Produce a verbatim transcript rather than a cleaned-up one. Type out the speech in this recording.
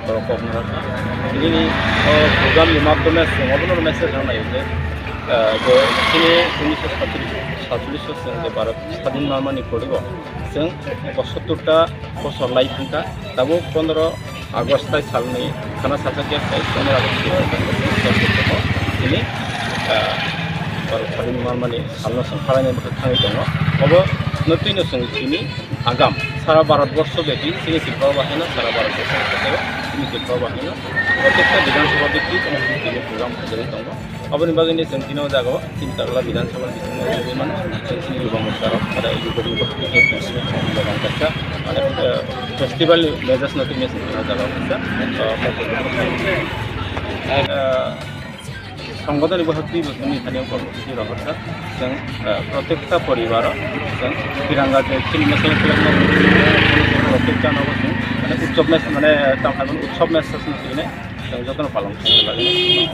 Borok kok no rwkha. Nini o program ni madhyome chwng obono message rwna nai je, ah, je chini unisho satcholish, satcholish o chwng je Bharat sadhin manmani poribo chwng ekosottor ta bosor lai thangkha. Tabuk pondro August tai salni khana sajak ya, tai pondro August ni chini, ah, Bharat sadhin manmani salno chwng phalainai bwkhak thangwi tongo. Obo no twino chwng chini agam sara Bharat borsho bepi chini Tripura bahai no, sara Bharat borsho bepi chini Tripura bahai no, protekta Bidhan Sabha bepi chini program khajagwi tongo. Aboni bagwi ni chwng tini o jaga o chini Tagla Bidhan Sabha ni bisingo nugwi mano, chwng chini Yuba Morcha rok, aro Yuba Morcha rok, mane, eh, festival message no tini chwng tini o jaga o kisa, eh, eh, Songodoni bohok twi bosoni thani o kormosuchi rohorkha. Chwng, eh, protekta poribaro chwng tiranga je chini message no protekta no chwng, mane, utsob mes-, mane, tamo utsob message no tini chwng jotono palon khaina bagwi.